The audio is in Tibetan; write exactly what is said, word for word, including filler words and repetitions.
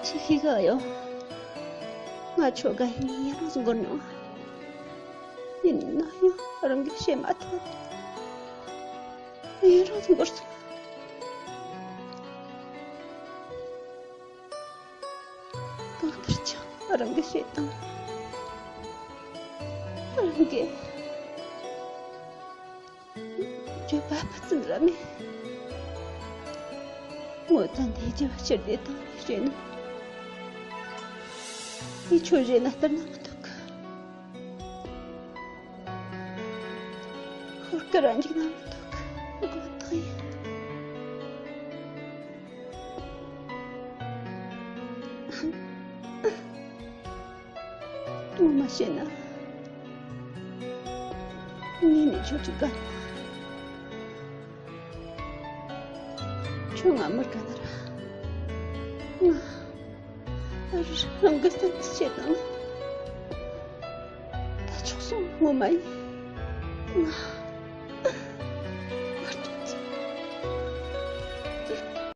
ཅི་ཞིག་ག་ཡོད། ང་ཁྱོད་དགའ་ཡིན་ཡང་རང་སྒོར་མྱོང་། ཡིན་ན་ཡང་རང་གིས་བཤད་མ་ཐུབ། ཡིན་རང་སྒོར་སོང་། གང་ལྟར་ཀྱང་རང་གིས་བཤད་དང་། རང་གིས། ཁྱོད་པ་པ་ཙམ་ར་མེད། ངོ་ཚ་འདི་རྒྱུ་ཕྱིར་བདེ་དང་བཤད་ན། ངས་ཁྱོད་རེ་ན་ལྟར་ན་མི་ཐུབ་གི། ཧོར་ཀི་ར་འཇིག་ན་མི་ཐུབ་གི། དགོངས་དག་ཡིན། ངོ་མ་བཤད་ན། ངས་ནི་ཁྱོད་ཀྱི་དགའ། ཁྱོད་ང་མི་དགའ་ན་ར། ང་རང་གི་སེམས་བྱེད་དང་། ད་ཆོག་སོང་། ངོ་མ་ཡིན། ང་